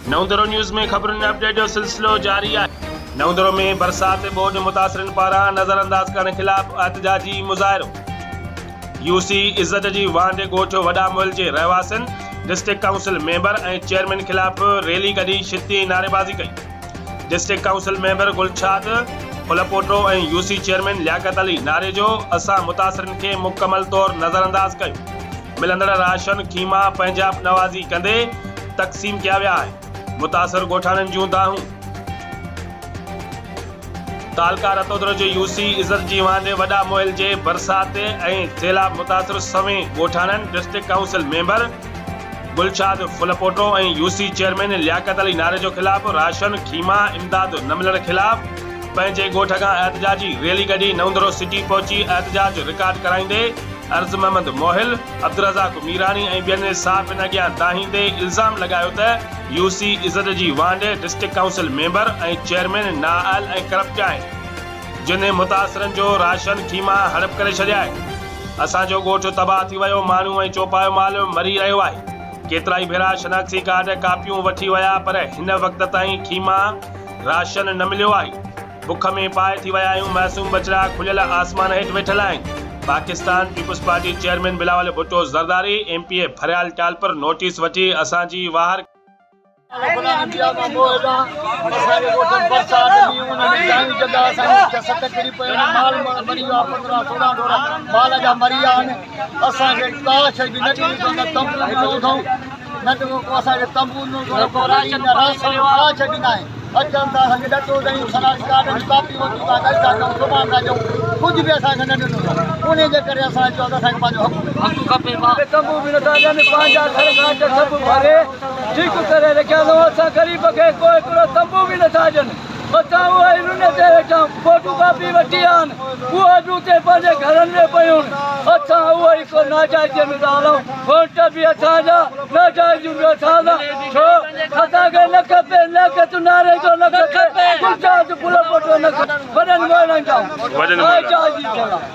نئون دڙو نيوز ۾ خبرن ۽ اپڊيٽ جو سلسلو جاري آهي. نئون دڙو ۾ برسات ٻوڏ متاثرن پاران نظرانداز ڪرڻ خلاف احتجاجي مظاهرو، يو سي عزت جي وانڍ ڳوٺ وڏا محل جي رهواسين ڊسٽرڪٽ ڪائونسل ميمبر ۽ چيئرمين خلاف ريلي ڪڍي شتي ۽ نعريبازي ڪئي، district council member Gulshad Phulpoto ۽ U C chairman Liaquat Ali Narejo اسان متاثرن کي مڪمل طور نظرانداز ڪيو. ملندڙ راشن خيما پنهنجائپ نوازي ڪندي تقسيم ڪيا ويا آهن، متاثر ڳوٺاڻن جون دانهون. تعلقه رتودرو جي يو سي عزت جي وانڍ وڏا محل جي برسات ۽ سيلاب متاثر سوين ڳوٺاڻن district council member Gulshad Phulpoto ۽ U C chairman Liaquat Ali Narejo خلاف راشن خيما امداد نه ملڻ خلاف پنهنجي ڳوٺ کان احتجاجي ريلي ڪڍي نئوندرو سٽي پهچي احتجاج رڪارڊ ڪرائيندي عرض محمد موهل، عبدالرزاق ميراڻي ۽ ٻين صحافين اڳيان دانهيندي الزام لڳايو ته يو سي عزت جي وانڍ ڊسٽرڪٽ ڪائونسل ميمبر ۽ چيئرمين نااهل ۽ ڪرپٽ آهن جن متاثرن جو راشن خيما هڙپ ڪري ڇڏيا آهن اسان جو ڳوٺ تباهه ٿي ويو ماڻهو ۽ چوپايو مال مري رهيو آهي ڪيترائي ڀيرا شناختي ڪارڊ ڪاپيون وٺي ويا پر هن وقت تائين خيما راشن نه مليو آهي. بک ۾ پاهه ٿي ويا آهيون، معصوم ٻچڙا کليل آسمان هيٺ ويٺل آهن، Pakistan Peoples Party chairman Bilawal Bhutto Zardari, M P A Faryal Talpur notice وٺي اسان جي واهر. اچن ٿا اسان کي ڏٽو ڏيون شناخت ڪارڊ جون ڪاپيون وٺون ٿا ڳالهه ٿا ڪيون سڀاڻ ٿا ڏيون ڪجهه به اسان کي نه ڏنو اٿن انهي جي ڪري اسان چيو ته اسان کي پنهنجو حق ملي. حق کپي ڀاء. تنبو به نٿا ڏين پنهنجا گهر گهاٽ سڀ ڀري ٺيڪ ڪري رکيا اٿئون اسان غريب کي ڪو هڪڙو تنبو به نٿا ڏين اسان اهي ئي رن تي ويٺا آهيون فوٽو ڪاپي وٺي آيا آهن اهي به اتي پنهنجي گهرن ۾ پيون آهن اسان اهي ئي ڪو ناجائزي ۾ ٿا هلون ووٽ به اسان جا ناجائزيون به اسان جا ڇو اسان کي نه کپي لياقت ناريجو نه کپي گلشاد ڦلپوٽو نه کپي وڏن مهرن جا ناجائزي ٿيل آهي.